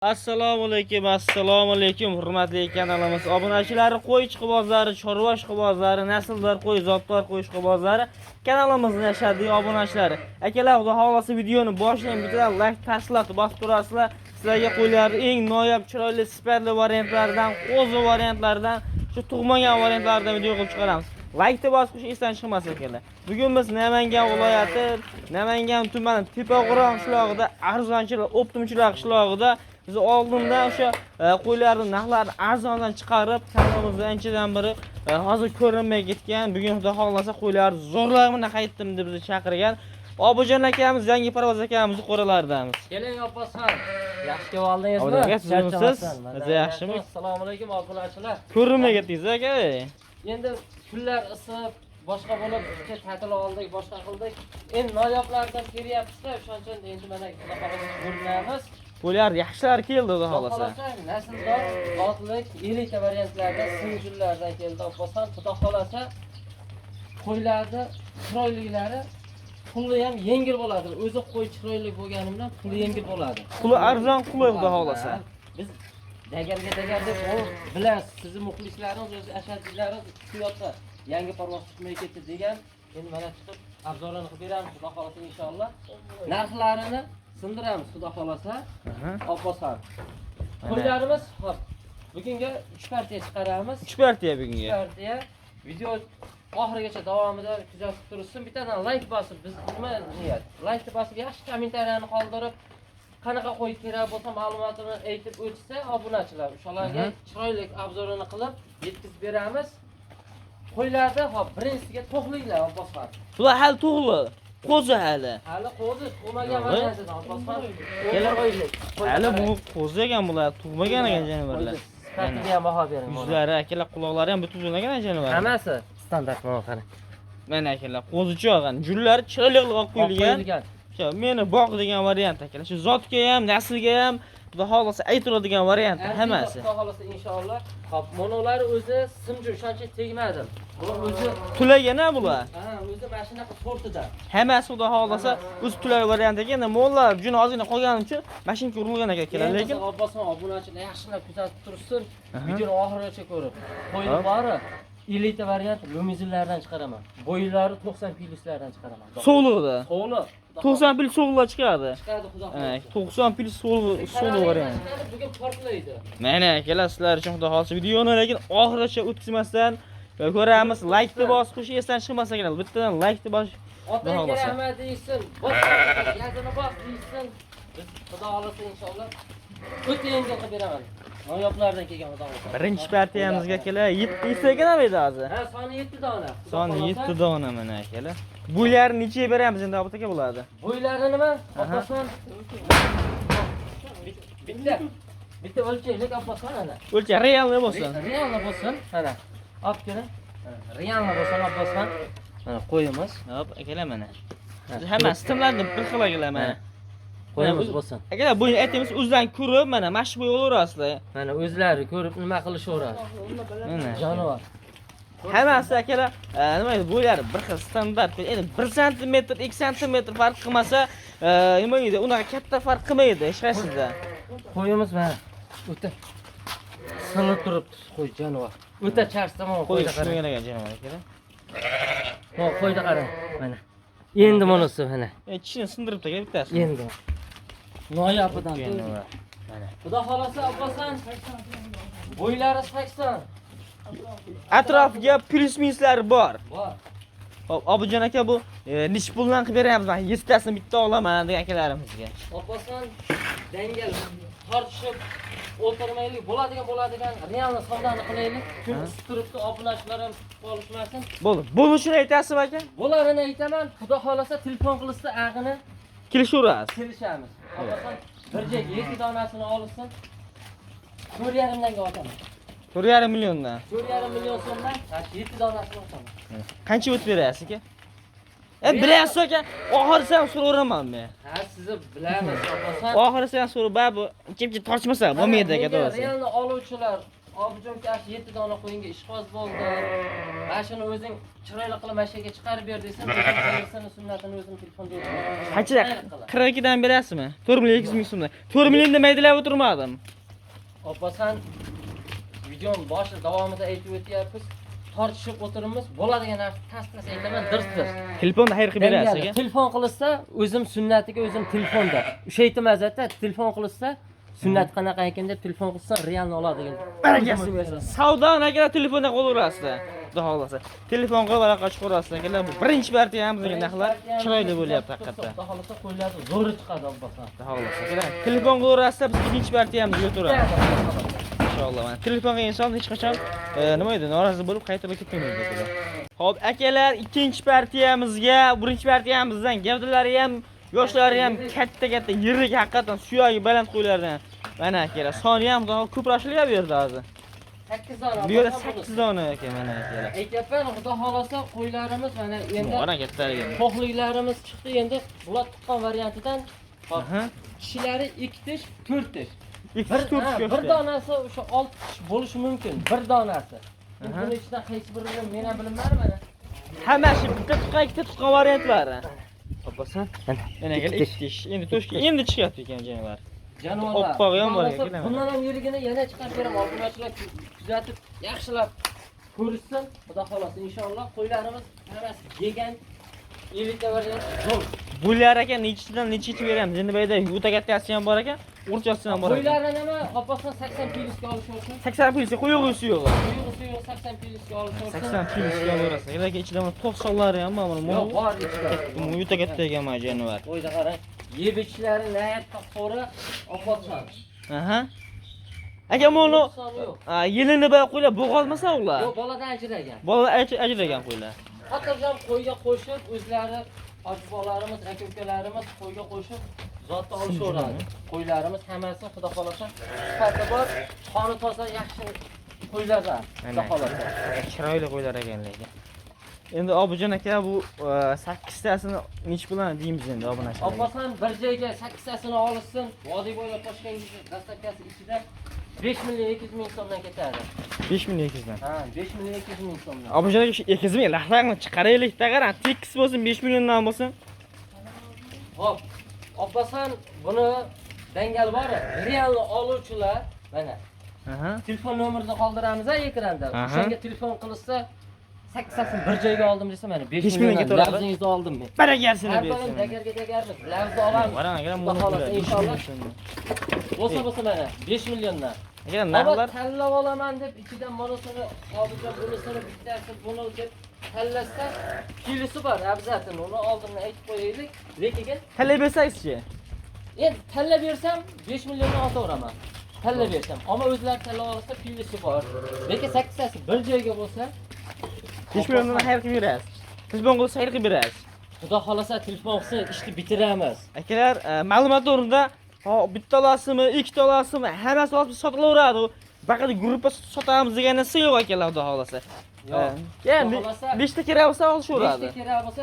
Assalomu alaykum, assalomu alaykum, hurmatli kanalimiz obunachilari, qo'y ishqibozlari, chorva ishqibozlari, nasldor qo'y, zotdor qo'y ishqibozlari, kanalimizni yashadigan obunachilari. Akalar, xudo xohlasa videoni boshidan bittadan like tashlab bosib turasizlar. Sizlarga qo'ylarni eng noyob, chiroyli, sifatli variantlaridan, qo'zi variantlaridan, shu tug'magan variantlaridan video qilib chiqaramiz. Like bosib qo'yish esdan chiqmasin, akalar. Bugun biz Namangan viloyati, Namangan tumani Tepaqo'rg'on qishlog'ida, arzonchilar, оптом chilar qishlog'ida biz oldindan o'sha qo'ylarni narxlarini arzondan chiqarib, kanalimizda anchadan beri hozir ko'rinmay ketgan. Bugun xudo xohlasa qo'ylarni zo'rlar bilan qaytdim deb bizni chaqirgan Obidjon akamiz, yangi parvoz akamizni qo'ralaridamiz. Keling, Abbosxon. Yaxshi kelib oldingizmi? Obidjon aka, siz Charchamasdan. uzunsiz? Mana O'zi yaxshimi? Assalomu alaykum, obunachilar. Ko'rinmay ketdingiz, aka. Endi kunlar isib, boshqa bo'lib, bitta ta'til oldik, boshqa qildik. Endi noyoblardan teryapmiz-da, o'shaning uchun endi mana xudo xohlasa ko'rinamiz. Qo'ylar yaxshilar keldi, xudo Xudo xohlasa. xohlasa nasldor, zotlik, elita variantlarda, simjullardan keldi, Abbosxon. Xudo xohlasa qo'ylarni chiroyliklari puli ham yengil bo'ladi. O'zi qo'y chiroyli bo'lgani bilan puli yengil bo'ladi. Puli arzon, qulay, xudo xohlasa. Biz dagarga dagar deb u bilasiz, sizni muxlislaringiz, o'zi ashadiylaringiz kutayotgan yangi parvoz chiqmay ketdi degan. Endi mana chiqib обзор ini qilib beramiz, xudo xohlasa, inshaalloh. Narxlarini sindiramiz, xudo xohlasa. Abbosxon. Qo'ylarimiz hop. Bugunga 3 partiya chiqaramiz. 3 partiya 3 bugunga. partiya. Video oxirigacha davomida kuzatib tursin. Bittadan like bosib, biz nima niyat? Like bosib, yaxshi kommentariyani qoldirib, qanaqa qo'y kerak bo'lsa ma'lumotini aytib o'tsa obunachilar, o'shalarga chiroyli обзор ini qilib yetkazib beramiz. Qo'ylarda hop, birinchisiga to'qliklar, Abbosxon. Bular hali to'g'ri. Qo'zi hali. Hali qo'zi tug'magan Yo'q. variantidan, Abbosxon. Keling. 11 oylik. Hali bu qo'zi ekan bular, tug'magan ekan jonivorlar. Sifatiga ham baho bering. Yuzlari, akalar, quloqlari ham butun ekan jonivorlar. Hammasi standart, mana qarang. Mana, akalar, qo'zichoq, jullari chiroyli qilib olib qo'yilgan. Qo'yilgan. Shu meni boq degan variant, akalar. Shu zotga ham, naslga ham xudo xohlasa aytiladigan variant hammasi. Xudo xohlasa, inshaalloh. Hop, monolari o'zi simju, o'shancha tegmadim. Bular o'zi Tulagan ha bular. Ha, o'zi mana shunaqa sortida. Hammasi xudo xohlasa o'zi tulay variant ekan. Endi mollar juni ozgina qolgani uchun mashinka urilgan ekan, akalar, lekin Abbosxon, obunachilar yaxshilab kuzatib tursin. Videoni oxirigacha ko'rib. Qo'yni bori elita variant lumizinlardan chiqaraman. Bo'ylari 90 plyuslardan chiqaraman. So'liqda. So'liq. 90 plyus so'liqlar chiqadi. Chiqadi, xudo Ana, xohlasa. 90 plyus so'liq so'liq variant. Bugun portlaydi. Mana, akalar, sizlar uchun xudo xohlasa videoni lekin oxirigacha o'tkazmasdan ko'ramiz. Like bosib qo'yish esdan chiqmasa kerak. Bittadan like bosish xudo Otaga xohlasa. Rahmat deyishsin, bos, gazini bos deyishsin. Biz xudo xohlasa inshaalloh o'ta yengil qilib beraman. Noyoblardan kelgan, xudo xohlasa. Birinchi partiyamizga, akalar, 7 ekan edi hozir. Ha, soni 7 dona. Xudo Soni xohlasa. 7 dona, mana, akalar. Bo'ylari nechaga beramiz endi, Obid aka, bo'ladi? Bo'ylari nima? Abbosxon. Bitta. Bitta o'lchaylik, Abbosxon, ana. O'lcha реальный bo'lsin. Реальный bo'lsin, mana. Olib keling. Реальный bo'lsin, Abbosxon. Mana qo'yimiz. Hop, akalar, mana. Hammasi timlarni bir xil, akalar, mana. Qo'yimiz bo'lsin. Akalar, buni aytamiz, o'zdan ko'rib, mana mana shu bo'y olaverasizlar. Mana o'zlari ko'rib nima qilishaveradi. Mana. Jonivor. Hammasi, akalar, nima edi, bo'ylari bir xil, standart. Endi 1 santimetr, 2 santimetr farq qilmasa, nima edi, unaqa katta farq qilmaydi hech qaysisida. Qo'yimiz mana o'ta sinib turibdi qo'y, jonivor. O'ta charchdi mana Qo'y qo'yda qarang. tushmagan ekan jonivor, akalar. Mana qo'yda qarang. Mana. Endi bunisi mana. Tishini sindiribdi, aka, bittasi. Endi. Noyobidan. Jonivor. Mana. Xudo xohlasa, Abbosxon, bo'ylari 80. Atrofiga plyus minuslar bor. Bor. Hop, Obidjon aka, bu nechi puldan qilib beryapmiz? Men yettasini bitta olaman degan akalarimizga. Abbosxon, dangal tortishib o'tirmaylik, bo'ladigan bo'ladigan реальный savdoni qilaylik. Kun isib turibdi, obunachilar ham kutib qolishmasin. Bo'ldi. Bo'lishini aytasizmi, aka? Bo'larini aytaman, xudo xohlasa telefon qilishsa ag'ini Kelishaverasiz. Kelishamiz. Abbosxon, bir joyga yetti donasini olsin. 4,5 danga otaman. 4,5 milliondan. 4,5 million so'mdan mana shu yetti donasini otaman. Qancha o'tib berasiz, aka? Bilasiz, aka, oxirisi ham so'raveraman men. Ha, sizni bilamiz, Abbosxon. Oxirisi ham so'rab, bu chimchi tortishmasa bo'lmaydi, aka, to'g'risi. Реальный oluvchilar Obidjon aka 7 dona qo'yinga ishqiboz bo'ldi. Mana shuni o'zing chiroyli qilib mana shu yerga chiqarib ber desam, o'zim sunnatini o'zim telefonda o'taman. Qancha? 42 dan berasizmi? 4 million 200 ming so'mdan. 4 millionni maydalab o'tirmadim. Opasan videoni boshida davomida aytib o'tyapmiz. Tortishib o'tiribmiz. Bo'ladigan narsa tas-tas aytaman, dirs-dirs. Telefonda xayr qilib berasiz aka. Telefon qilsa, o'zim sunnatiga o'zim telefonda. O'sha aytmazda, telefon qilsa, sunnat qanaqa ekan deb telefon qilsa, realni oladigan. Barakasini bersin. Savdoni akalar telefonda qo'laverasizlar. Xudo xohlasa. Telefon qilib aloqa chiqaverasizlar akalar. Bu birinchi marta ham bizga narxlar chiroyli bo'lyapti haqiqatda. Xudo xohlasa qo'ylarni zo'ri chiqadi Abbosan. Xudo xohlasa akalar. Telefon qilaverasizlar, biz ikkinchi marta ham o'tiramiz. Inshaalloh. Mana telefon qilgan inson hech qachon nima edi, norozi bo'lib qaytib ketmaydi akalar. Xo'p, akalar, ikkinchi partiyamizga, birinchi partiyamizdan gavdalari ham, yoshlari ham katta-katta, yirik, haqiqatan suyagi baland qo'ylardan. Mana akalar, soni ham xudo ko'proq bu yerda hozir. 8 dona. Bu yerda 8 dona aka, mana akalar. Aytyapman, xudo xohlasa qo'ylarimiz mana endi Mana kattaligi. to'qliklarimiz chiqdi, endi bular tuqqan variantidan tishlari 2 tish, 4 tish. 2 tish, 4 tish. Bir donasi o'sha 6 tish bo'lishi mumkin, bir donasi. Buni ichidan qaysi birini men ham bilmadim mana. Hammasi bitta tuqqan, ikkita tuqqan variantlari. Topasan? Mana aka, 2 tish. Endi to'shga endi chiqyapti ekan jonivar. Jonivorlar. Oppog'i ham bor ekan. Bundan ham yirigini yana chiqarib beraman. Obunachilar kuzatib, yaxshilab ko'rishsin. Xudo xolasa inshaalloh qo'ylarimiz hammasi yegan elita variant zo'r. Bular aka nechidan nechicha beramiz? Endi bu yerda o'ta kattasi ham bor ekan, o'rtachasi ham bor ekan. Qo'ylarni nima Abbosdan 80 plusga olish uchun. 80 plusga qo'yig'isi yo'q. Qo'yig'isi yo'q, 80 plusga olish uchun. 80 plusga olaverasiz. Lekin ichida mana 90lari ham bor. Yo'q, bor ichida. Bu o'ta katta ekan mana jonivar. Qo'yda qarang. Yeb ichishlari nihoyatda qo'ri Abbosdan. Aha. Aka buni yilini bay qo'ylar bo'g'olmasa ular. Yo'q, boladan ajragan. Boladan ajragan qo'ylar. Xotirjam qo'yga qo'shib o'zlari hojibolarimiz, aka-ukalarimiz qo'yga qo'shib zotni olishaveradi. Qo'ylarimiz hammasi xudo xolasa sifati bor, qoni toza, yaxshi qo'ylardan xudo xolasa. Chiroyli qo'ylar ekan lekin. Endi Obidjon aka bu 8 tasini nech bilan deymiz endi obunachilarga? Abbosxon bir joyga 8 tasini olishsin, Vodiy bo'ylab Toshkentga dastlabkasi ichida 5 million 200 ming so'mdan ketadi. 5 million 200 dan. Ha, 5 million 200 ming so'mdan. Obidjon aka shu 200 ming lahzani chiqaraylik-da, qarang, tekis bo'lsin, 5 milliondan bo'lsin. Xo'p, Abbosxon buni dangal bor, realni oluvchilar mana. Aha. Telefon nomerini qoldiramiz ekranda. O'shanga telefon qilsa 8 tasini bir joyga oldim desa mana 5 million milliondan lafzingizni oldim men. Barakasini bersin. Dagarga dagarmiz, lafzni olamiz. Qarang aka, Xudo xohlasa inshaalloh. Bo'lsa mana 5 milliondan. Aka, narxlar tanlab olaman deb ichidan monosini, Obidjon bunisini bittasi buni deb tanlasa kilosi bor, abzatini uni oldindan aytib qo'yaylik. Lekin tanlab bersangizchi? Endi tanlab bersam 5 milliondan otaveraman. Tanlab bersam, ammo o'zlari tanlab olsa kilosi bor. Lekin 8 tasi bir joyga bo'lsa 5 milliondan xayr qilib berasiz. Telefon qilsa xayr qilib berasiz. Xudo xolasa telefon qilsa ishni bitiramiz. Akalar, ma'lumot o'rnida bitta olasizmi, ikkita olasizmi, hammasi olib sotilaveradi. Faqat gruppa sotamiz degan narsa yo'q akalar, xudo xolasa. Yo'q. Ya'ni 5 ta kerak bo'lsa olishaveradi. 5 ta kerak bo'lsa,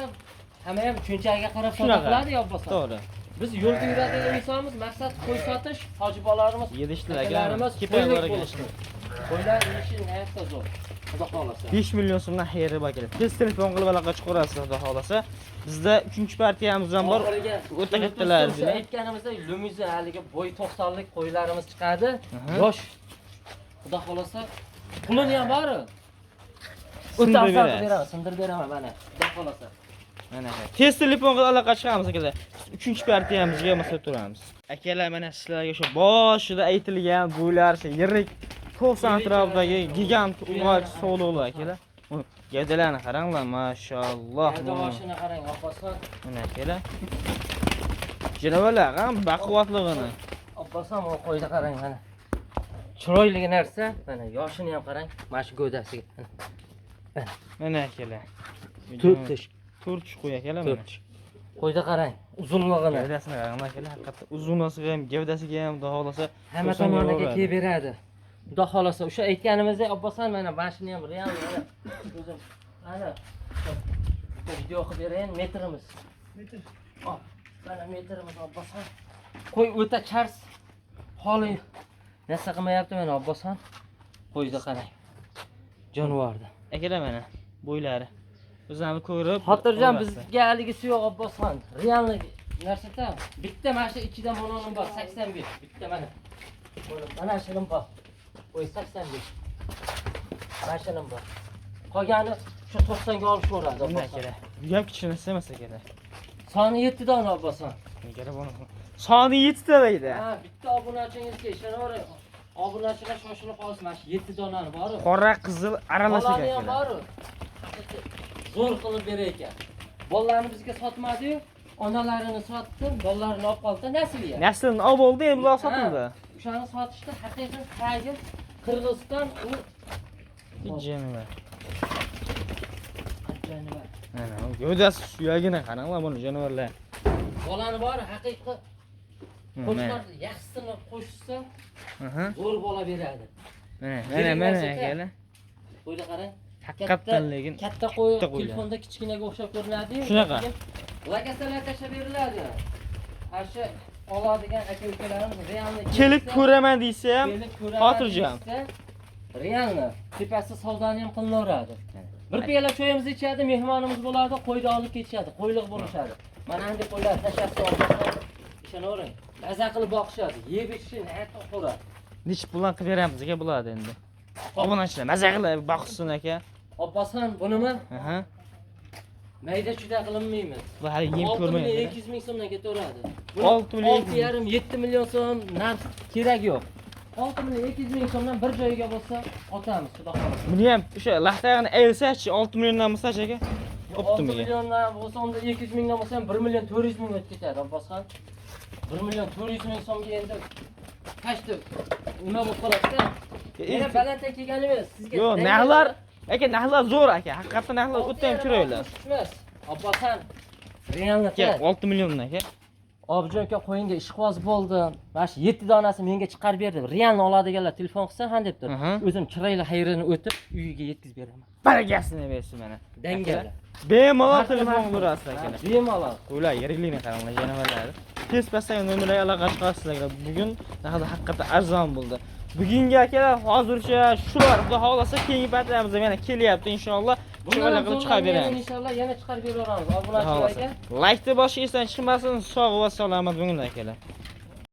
hamma ham cho'nchagiga qarab savdo qiladi yo bo'lsa. To'g'ri. Biz yo'lda yuradigan insonmiz, maqsad qo'y sotish, hojibolarimiz, yedishlar akalarimiz qo'ylik. Qo'ylar ishi nihoyatda zo'r. Xudo xolasa. 5 million so'mdan xayri bor akalar. Tez telefon qilib aloqa chiqarasiz, xudo xolasa. Bizda 3-partiyamiz ham bor. O'ta kattalar. Aytganimizda limuzin haligi bo'y 90lik qo'ylarimiz chiqadi. Yosh. Xudo xolasa pulini ham bor. O'ta beraman, sindirib beraman mana. Xudo xolasa. Mana tez telefon qilib aloqa chiqamiz akalar. 3-partiyamizga bo'lmasa turamiz. Akalar, mana sizlarga shu boshida aytilgan bo'ylar, shu yirik 90 atrofidagi gigant ulg'aychi sog'liqlar akalar. Gavdalarni qaranglar, mashalloh. Gavda boshini qarang, Abbosxon. Mana akalar. Jinovalar ham baquvvatligini. Abbosxon, bu qo'yni qarang mana. Chiroyli narsa, mana yoshini ham qarang, mana shu gavdasiga. Mana akalar. 4 tish. 4 tish qo'y akalar mana. 4 tish. Qo'yda qarang, uzunlig'ini. Gavdasini qarang akalar, haqiqatda uzunlasiga ham, gavdasiga ham xudo xolasa hamma tomoniga kelib beradi. Xudo xolasa o'sha aytganimizdek Abbosxon mana shuni ham real mana o'zim mana bitta video qilib berayin, metrimiz. Metr. Mana metrimiz Abbosxon. Qo'y o'ta chars holi narsa qilmayapti mana Abbosxon. Qo'yda qarang. Jonivorni. Akalar mana bo'ylari. O'zlarini ko'rib Xotirjam olasiz. Bizga haligisi yo'q Abbosxon. Реальный narsada bitta mana shu ichida mononim bor 85. Bitta mana. Mana shunim bor. Qo'y 85. Mana shunim bor. Qolgani shu 90 ga olishaveradi Mana Abbosxon. akalar. Bu ham kichkinasi emas akalar. Soni 7 dona Abbosxon. Akalar buni. Soni 7 ta deydi. Ha, bitta obunachingizga ishonavering. Obunachilar shoshilib qolsin, mana shu 7 donani bor. Qora qizil aralash Bolani ham akalar. bor. Zo'r qilib berar ekan. Bolalarni bizga sotmadi-yu, onalarini sotdi, bolalarini olib qoldi, nasliya. Naslini olib oldi, endi bular sotildi. O'shani sotishda haqiqiy tagi Qirg'iziston u Jonivar. Jonivar. Mana gavdasi suyagini qaranglar buni jonivorlar. Bolani bor haqiqiy Mana. qo'shlar yaxshisini qo'shsa Aha. zo'r bola beradi. Mana, Yirik mana, mana narsa-da. akalar. Qo'yda qarang. Haqiqatdan lekin katta qo'y katta qo'ylar. telefonda kichkinaga o'xshab ko'rinadi-yu. Shunaqa. Lakasalar tashlab beriladi. Ana shu oladigan aka ukalarimiz реальный Kelib ko'raman desa ham kelib ko'raman xotirjam. deyishsa, Реально tepasi savdoni ham qilinaveradi. Bir piyola choyimizni ichadi, mehmonimiz bo'ladi, qo'yni olib ketishadi, qo'yliq bo'lishadi. Mana endi qo'ylar tashlashsa ishonavering. Maza qilib boqishadi, yeb ichishi nihoyatda ko'radi. Nechi puldan qilib beramiz aka bo'ladi endi. Obunachilar maza qilib boqsin aka. Abbosxon, bunimi Aha. mayda chuda qilinmaymiz. Bu hali yem 6 million ko'rmaydi. 200 ming so'mdan ketaveradi. 6 million 6,5 7 million so'm narx kerak yo'q. 6 million 200 ming so'mdan bir joyga bo'lsa otamiz, xudo xohlasa. Buni ham o'sha laxtag'ini ayirsachi 6 milliondan bo'lsachi aka. 6 Optimiga. milliondan bo'lsa unda 200 mingdan bo'lsa ham 1 million 400 ming o'tib ketadi Abbosxon. 1 million 400 ming so'mga endi qachdi nima bo'lib qoladi-da? Yana balanddan kelgan emas, sizga. Yo'q, narxlar aka, narxlar zo'r aka. Haqiqatdan narxlar o'ta ham chiroyli. Emas. Abbosxon, реально Aka, 6 milliondan aka. Obidjon aka qo'yinga ishqiboz bo'ldi. Mana shu 7 donasi menga chiqarib berdi. Реально oladiganlar telefon qilsa han deb tur. Aha. O'zim chiroyli xayrini o'tib uyiga yetkazib beraman. Barakasini bersin mana. Dangal. Bemalol telefon qilaverasiz akalar. Bemalol. Qo'ylar yirikligini qaranglar jonivorlar. Tez pastdagi nomerlarga aloqa chiqasizlar. Bugun narxlar haqiqatdan arzon bo'ldi. Bugungi akalar hozircha shular. Xudo xohlasa keyingi paytlarimizda yana kelyapti inshaalloh. Chiroyli qilib chiqarib beramiz. Inshaalloh yana chiqarib beraveramiz. Xudo xohlasa. Obunachilarga Laykni bosish esdan chiqmasin. Sog' va salomat bo'linglar akalar.